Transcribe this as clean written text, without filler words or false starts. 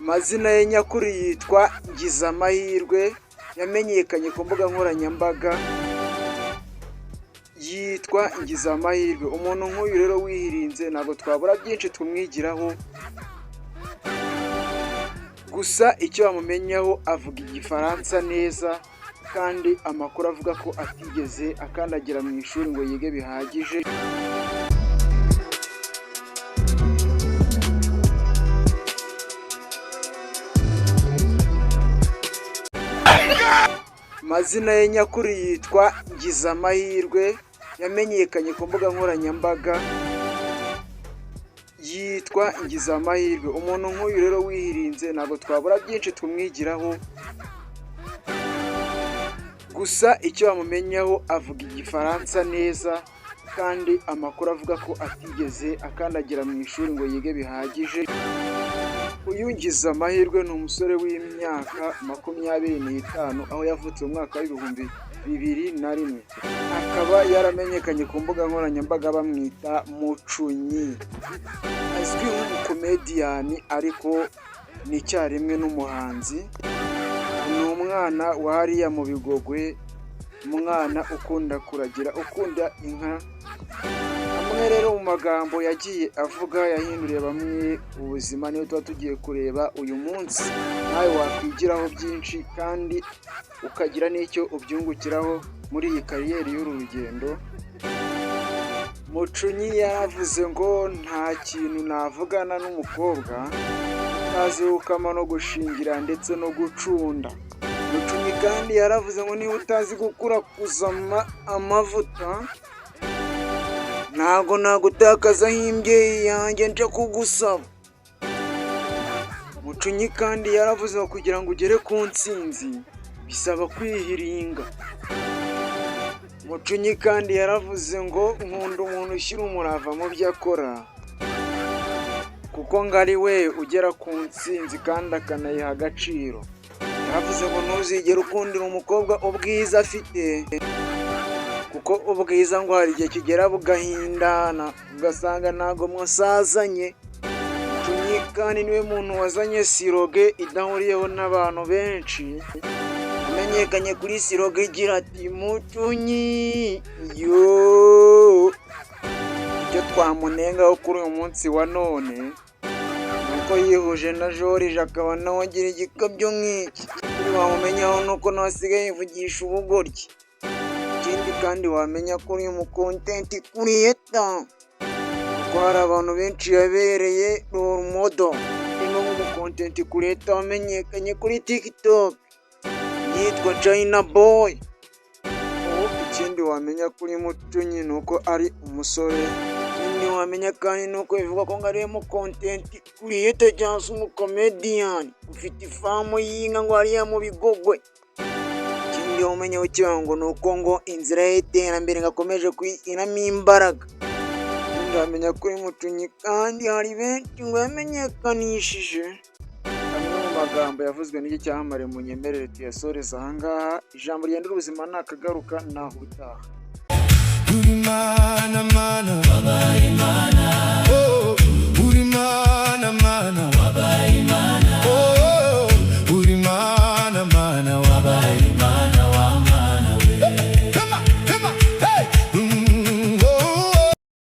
Amazina ye nyakuri yitwa Ngizamahirwe, yamenyekanye ku mbuga nkoranyambaga yitwa Ngizamahirwe. Umuntu nk'uyu rero wihirinze, ntabwo twabura byinshi tumwigiraho. Gusa icyo bamumenyaho, avuga Igifaransa neza, kandi amakuru avuga ko atigeze akandagira mu ishuri ngo yige bihagije. Amazina ye nyakuri yitwa Ngizamahirwe, yamenyekanye ku mbuga nkoranyambaga yitwa Ngizamahirwe. Umuntu nk'uyu rero wihirinze, ntabwo twabura byinshi tumwigiraho. Gusa icyo bamumenyaho, avuga Igifaransa neza, kandi amakuru avuga ko atigeze akandagira mu ishuri ngo yige bihagije. Uyu Ngizamahirwe ni umusore w'imyaka 25, aho yavutse mu mwaka wa 2001, akaba yaramenyekanye ku mbuga nkoranyambaga bamwita Mucunyi. Azwi nk'umukomediyani, ariko ni icyarimwe n'umuhanzi. Ni umwana wa hariya mu Bigogwe, umwana ukunda kuragira, ukunda inka. Amwe rero mu magambo yagiye avuga yahinduriye bamwe ubuzima niyo tuba tugiye kureba uyu munsi, nawe wakwigiraho byinshi kandi ukagira n'icyo ubyungukiraho muri iyi career y'uru rugendo. Mucunyi yaravuze ngo: "Nta kintu navugana n'umukobwa utazi gukama no gushingira ndetse no gucunda." Mucunyi kandi yaravuze ngo: "Niba utazi gukurakuza amavuta, ntabwo nagutakazaho imbyeyi yanjye nje kugusaba." Mucunyi kandi yaravuze ngo kugira ngo ugere ku ntsinzi bisaba kwihiringa. Mucunyi kandi yaravuze ngo: "Nkunda umuntu ushyira umurava mu byo akora, kuko ngo ari we ugera ku ntsinzi kandi akanayiha agaciro." Yaravuze ngo: "Ntuzigere ukundira umukobwa ubwiza afite, kuko ubwiza ngo hari igihe kigera bugahindana, ugasanga ntabwo musazanye." Mucunyi kandi niwe muntu wazanye slogan idahuriyeho n'abantu benshi, amenyekanye kuri slogan igira ati: "Mucunyi yo." Icyo twamunengaho kuri uyu munsi wa none ni uko yihuje na Joriji, akaba nawe agira igikabyo nk'iki. Ikindi wamumenyaho ni uko nawe asigaye yivugisha ubugoryi. Ikindi kandi wamenya kuri uyu mu content creator, ko hari abantu benshi yabereye role model, harimo nk'umu content creator wamenyekanye kuri TikTok yitwa China Boy. Ubu ikindi wamenya kuri Mucunyi ni uko ari umusore. Ikindi wamenya kandi ni uko bivugwa ko ngo ariwe mu content creator cyangwa se umukomediyani ufite ifarm y'inka ngo hariya mu Bigogwe. Ikindi wamenya ngo ni uko ngo inzira y'iterambere ngo akomeje kuyishyiramo imbaraga. Ikindi wamenya kuri Mucunyi kandi, hari benshi ngo yamenyekanishije. Amwe mu magambo yavuzwe n'iki cyamamare, munyemerere tuyasoreze ahangaha. Ijambo rigenda ubuzima ni akagaruka, naho utaha. Uri Mana, Mana.